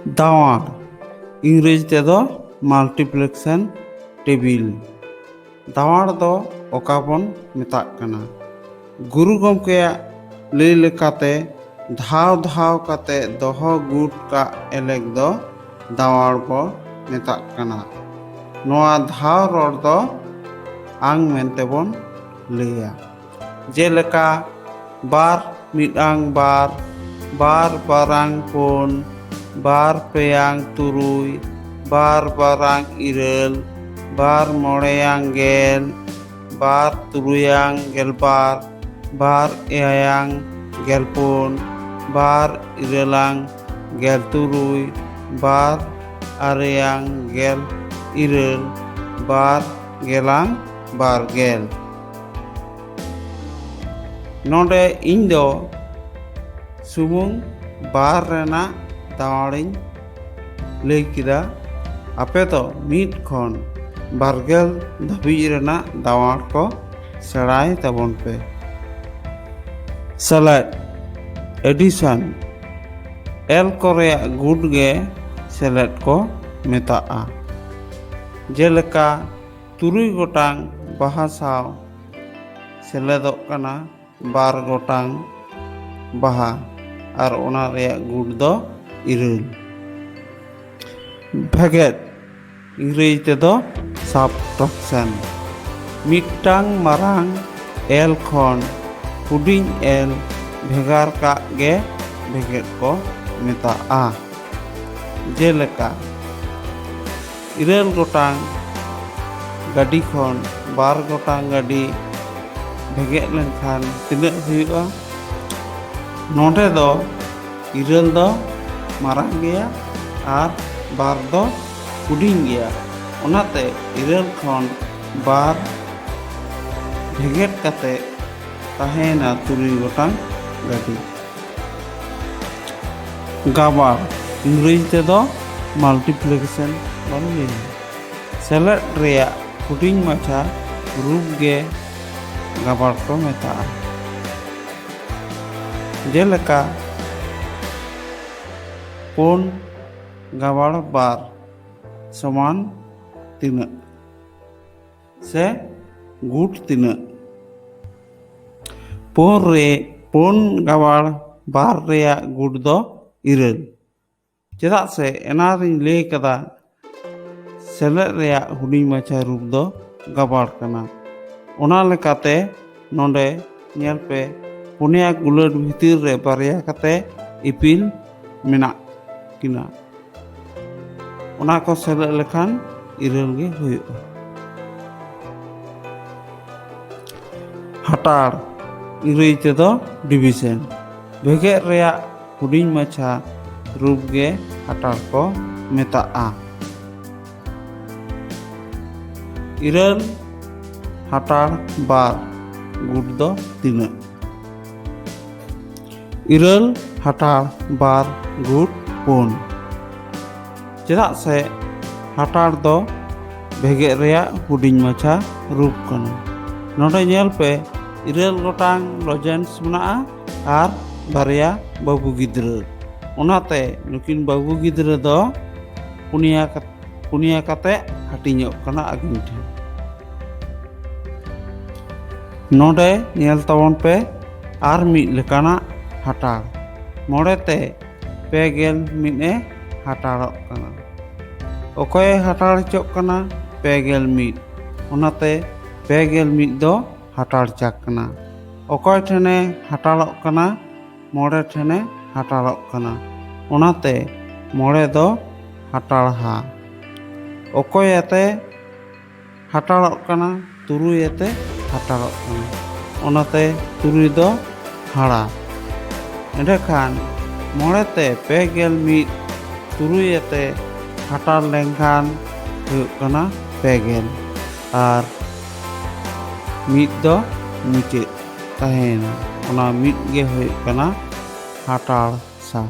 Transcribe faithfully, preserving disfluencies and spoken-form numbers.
ᱫᱟᱣᱟᱲ, ᱤᱝᱨᱮᱡᱤ ᱛᱮᱫᱚ multiplication table᱾ ᱫᱟᱣᱟᱲ ᱫᱚ ᱚᱠᱟ ᱵᱚᱱ ᱢᱮᱛᱟᱜ ᱠᱟᱱᱟ? ᱜᱩᱨᱩ ᱜᱚᱢᱠᱮᱭᱟᱜ ᱞᱟᱹᱭ ᱞᱮᱠᱟᱛᱮ, ᱫᱷᱟᱣ ᱫᱷᱟᱣ ᱠᱟᱛᱮ ᱫᱚᱦᱚ ᱜᱩᱴ ᱠᱟᱜ ᱮᱞᱮᱠ ᱫᱚ ᱫᱟᱣᱟᱲ ᱵᱚ ᱢᱮᱛᱟᱜ ᱠᱟᱱᱟ᱾ ᱱᱚᱣᱟ ᱫᱷᱟᱣ ᱨᱚᱲ ᱫᱚ ᱟᱝ ᱢᱮᱱᱛᱮ ᱵᱚᱱ ᱞᱟᱹᱭᱟ᱾ ᱡᱮᱞᱮᱠᱟ, ᱵᱟᱨ ᱢᱤᱫᱟᱝ ᱵᱟᱨ, ᱵᱟᱨ ᱵᱟᱨᱟᱝ ᱯᱩᱱ, ᱵᱟᱨ ᱯᱮᱭᱟᱝ ᱛᱩᱨᱩᱭ, ᱵᱟᱨ ᱵᱟᱨᱟᱝ ᱤᱨᱟᱹᱞ, ᱵᱟᱨ ᱢᱚᱬᱮᱭᱟᱝ ᱜᱮᱞ, ᱵᱟᱨ ᱛᱩᱨᱩᱭᱟᱝ ᱜᱮᱞᱵᱟᱨ, ᱵᱟᱨ ᱮᱭᱟᱭᱟᱝ ᱜᱮᱞᱯᱩᱱ, ᱵᱟᱨ ᱤᱨᱟᱹᱞᱟᱝ ᱜᱮᱞ ᱛᱩᱨᱩᱭ, ᱵᱟᱨ ᱟᱨᱮᱭᱟᱝ ᱜᱮᱞ ᱤᱨᱟᱹᱞ, ᱵᱟᱨ ᱜᱮᱞᱟᱝ ᱵᱟᱨ ᱜᱮᱞ᱾ ᱱᱚᱰᱮ ᱤᱧ ᱫᱚ ᱥᱩᱢᱩᱝ ᱵᱟᱨ ᱨᱮᱱᱟᱜ ᱫᱟᱣᱟᱲᱤᱧ ᱞᱟᱹᱭ ᱠᱮᱫᱟ᱾ ᱟᱯᱮ ᱫᱚ ᱢᱤᱫ ᱠᱷᱚᱱ ᱵᱟᱨ ᱜᱮᱞ ᱫᱷᱟᱹᱵᱤᱡ ᱨᱮᱱᱟᱜ ᱫᱟᱣᱟᱲ ᱠᱚ ᱥᱮᱬᱟᱭ ᱛᱟᱵᱚᱱ ᱯᱮ᱾ ᱥᱮᱞᱮᱫ, addition, ᱮᱞ ᱠᱚ ᱨᱮᱭᱟᱜ ᱜᱩᱴ ᱜᱮ ᱥᱮᱞᱮᱫ ᱠᱚ ᱢᱮᱛᱟᱜᱼᱟ᱾ ᱡᱮᱞᱮᱠᱟ, ᱛᱩᱨᱩᱭ ᱜᱚᱴᱟᱝ ᱵᱟᱦᱟ ᱥᱟᱶ ᱥᱮᱞᱮᱫᱚᱜ ᱠᱟᱱᱟ ᱵᱟᱨ ᱜᱚᱴᱟᱝ ᱵᱟᱦᱟ, ᱟᱨ ᱚᱱᱟ ᱨᱮᱭᱟᱜ ᱜᱩᱴ ᱫᱚ ᱤᱨᱟᱹᱞ᱾ ᱵᱷᱮᱜᱮᱫ, ᱤᱝᱨᱮᱡᱤ ᱛᱮᱫᱚ subtraction᱾ ᱢᱤᱫᱴᱟᱝ ᱢᱟᱨᱟᱝ ᱮᱞ ᱠᱷᱚᱱ ᱦᱩᱰᱤᱧ ᱮᱞ ᱵᱷᱮᱜᱟᱨ ᱠᱟᱜ ᱜᱮ ᱵᱷᱮᱜᱮᱫ ᱠᱚ ᱢᱮᱛᱟᱜᱼᱟ᱾ ᱡᱮᱞᱮᱠᱟ, ᱤᱨᱟᱹᱞ ᱜᱚᱴᱟᱝ ᱜᱟᱹᱰᱤ ᱠᱷᱚᱱ ᱵᱟᱨ ᱜᱚᱴᱟᱝ ᱜᱟᱹᱰᱤ ᱵᱷᱮᱜᱮᱫ ᱞᱮᱱᱠᱷᱟᱱ ᱛᱤᱱᱟᱹᱜ ᱦᱩᱭᱩᱜᱼᱟ? ᱱᱚᱰᱮ ᱫᱚ ᱤᱨᱟᱹᱞ ᱫᱚ ᱢᱟᱨᱟᱝ ᱜᱮᱭᱟ ᱟᱨ ᱵᱟᱨ ᱫᱚ ᱦᱩᱰᱤᱧ ᱜᱮᱭᱟ᱾ ᱚᱱᱟᱛᱮ ᱤᱨᱟᱹᱞ ᱠᱷᱚᱱ ᱵᱟᱨ ᱵᱷᱮᱜᱮᱫ ᱠᱟᱛᱮ ᱛᱟᱦᱮᱸᱭᱮᱱᱟ ᱛᱩᱨᱩᱭ ᱜᱚᱴᱟᱝ ᱜᱟᱹᱰᱤ᱾ ᱜᱟᱵᱟᱲ, ᱤᱝᱨᱮᱡᱤ ᱛᱮᱫᱚ multiplication ᱵᱚᱱ ᱞᱟᱹᱭᱟ᱾ ᱥᱮᱞᱮᱫ ᱨᱮᱭᱟᱜ ᱦᱩᱰᱤᱧ ᱢᱟᱪᱷᱟ ᱨᱩᱯ ᱜᱮ ᱜᱟᱵᱟᱲ ᱠᱚ ᱢᱮᱛᱟᱜᱼᱟ᱾ ᱡᱮᱞᱮᱠᱟ, ᱯᱩᱱ ᱜᱟᱵᱟᱲ ᱵᱟᱨ ᱥᱚᱢᱟᱱ ᱛᱤᱱᱟᱹᱜ ᱥᱮ ᱜᱩᱴ ᱛᱤᱱᱟᱹᱜ? ᱯᱩᱱ ᱨᱮ ᱯᱩᱱ ᱜᱟᱵᱟᱲ ᱵᱟᱨ ᱨᱮᱭᱟᱜ ᱜᱩᱴ ᱫᱚ ᱤᱨᱟᱹᱞ᱾ ᱪᱮᱫᱟᱜ ᱥᱮ ᱮᱱᱟᱱ ᱨᱤᱧ ᱞᱟᱹᱭ ᱠᱟᱫᱟ, ᱥᱮᱞᱮᱫ ᱨᱮᱭᱟᱜ ᱦᱩᱰᱤᱧ ᱢᱟᱪᱷᱟ ᱨᱩᱯ ᱫᱚ ᱜᱟᱵᱟᱲ ᱠᱟᱱᱟ᱾ ᱚᱱᱟ ᱞᱮᱠᱟᱛᱮ ᱱᱚᱰᱮ ᱧᱮᱞ ᱯᱮ, ᱯᱩᱱᱭᱟ ᱜᱩᱞᱟᱹᱴ ᱵᱷᱤᱛᱤᱨ ᱨᱮ ᱵᱟᱨᱭᱟ ᱠᱟᱛᱮ ᱤᱯᱤᱞ ᱢᱮᱱᱟᱜ ᱠᱤᱱᱟ᱾ ᱚᱱᱟ ᱠᱚ ᱥᱮᱞᱮᱫ ᱞᱮᱠᱷᱟᱱ ᱤᱨᱟᱹᱞ ᱜᱮ ᱦᱩᱭᱩᱜᱼᱟ᱾ ᱦᱟᱴᱟᱲ, ᱤᱝᱨᱮᱡᱤ ᱛᱮᱫᱚ ᱰᱤᱵᱷᱤᱡᱚᱱ᱾ ᱵᱷᱮᱜᱮᱫ ᱨᱮᱭᱟᱜ ᱦᱩᱰᱤᱧ ᱢᱟᱪᱷᱟ ᱨᱩᱯ ᱜᱮ ᱦᱟᱴᱟᱲ ᱠᱚ ᱢᱮᱛᱟᱜᱼᱟ᱾ ᱤᱨᱟᱹᱞ ᱦᱟᱴᱟᱲ ᱵᱟᱨ ᱜᱩᱴ ᱫᱚ ᱛᱤᱱᱟᱹᱜ? ᱤᱨᱟᱹᱞ ᱦᱟᱴᱟᱲ ᱵᱟᱨ ᱜᱩᱴ ᱯᱩᱱ᱾ ᱪᱮᱫᱟᱜ ᱥᱮ ᱦᱟᱴᱟᱲ ᱫᱚ ᱵᱷᱮᱜᱮᱫ ᱨᱮᱭᱟᱜ ᱦᱩᱰᱤᱧ ᱢᱟᱪᱷᱟ ᱨᱩᱯ ᱠᱟᱱᱟ᱾ ᱱᱚᱰᱮ ᱧᱮᱞ ᱯᱮ, ᱤᱨᱟᱹᱞ ᱜᱚᱴᱟᱝ ᱞᱚᱡᱮᱱᱥ ᱢᱮᱱᱟᱜᱼᱟ ᱟᱨ ᱵᱟᱨᱭᱟ ᱵᱟᱹᱵᱩ ᱜᱤᱫᱽᱨᱟᱹ᱾ ᱚᱱᱟᱛᱮ ᱱᱩᱠᱤᱱ ᱵᱟᱹᱵᱩ ᱜᱤᱫᱽᱨᱟᱹ ᱫᱚ ᱯᱩᱱᱭᱟ ᱠᱟᱛ-, ᱯᱩᱱᱭᱟ ᱠᱟᱛᱮ ᱦᱟᱹᱴᱤᱧᱚᱜ ᱠᱟᱱᱟ ᱟᱹᱠᱤᱱ ᱴᱷᱮᱱ᱾ ᱱᱚᱰᱮ ᱧᱮᱞ ᱛᱟᱵᱚᱱ ᱯᱮ ᱟᱨ ᱢᱤᱫ ᱞᱮᱠᱟᱱᱟᱜ ᱦᱟᱴᱟᱲ᱾ ᱢᱚᱬᱮ ᱛᱮ ᱯᱮ ᱜᱮᱞ ᱢᱤᱫ ᱮ ᱦᱟᱴᱟᱲᱚᱜ ᱠᱟᱱᱟ᱾ ᱚᱠᱚᱭᱮ ᱦᱟᱴᱟᱲ ᱦᱚᱪᱚᱜ ᱠᱟᱱᱟ? ᱯᱮ ᱜᱮᱞ ᱢᱤᱫ᱾ ᱚᱱᱟᱛᱮ ᱯᱮ ᱜᱮᱞ ᱢᱤᱫ ᱫᱚ ᱦᱟᱴᱟᱲ ᱪᱟᱠ ᱠᱟᱱᱟ᱾ ᱚᱠᱚᱭ ᱴᱷᱮᱱᱮ ᱦᱟᱴᱟᱲᱚᱜ ᱠᱟᱱᱟ? ᱢᱚᱬᱮ ᱴᱷᱮᱱᱮ ᱦᱟᱴᱟᱲᱚᱜ ᱠᱟᱱᱟ᱾ ᱚᱱᱟᱛᱮ ᱢᱚᱬᱮ ᱫᱚ ᱦᱟᱴᱟᱲᱦᱟ᱾ ᱚᱠᱚᱭ ᱟᱛᱮ ᱦᱟᱴᱟᱲᱚᱜ ᱠᱟᱱᱟ? ᱛᱩᱨᱩᱭ ᱟᱛᱮ ᱦᱟᱴᱟᱲᱚᱜ ᱠᱟᱱᱟ᱾ ᱚᱱᱟᱛᱮ ᱛᱩᱨᱩᱭ ᱫᱚ ᱦᱟᱲᱟ᱾ ᱮᱸᱰᱮᱠᱷᱟᱱ ᱢᱚᱬᱮ ᱛᱮ ᱯᱮ ᱜᱮᱞ ᱢᱤᱫ, ᱛᱩᱨᱩᱭ ᱟᱛᱮ ᱦᱟᱴᱟᱲ ᱞᱮᱱᱠᱷᱟᱱ ᱦᱩᱭᱩᱜ ᱠᱟᱱᱟ ᱯᱮ ᱜᱮᱞ᱾ ᱟᱨ ᱢᱤᱫ ᱫᱚ ᱢᱩᱪᱟᱹᱫ ᱛᱟᱦᱮᱸᱭᱮᱱᱟ᱾ ᱚᱱᱟ ᱢᱤᱫ ᱜᱮ ᱦᱩᱭᱩᱜ ᱠᱟᱱᱟ ᱦᱟᱴᱟᱲ ᱥᱟ᱾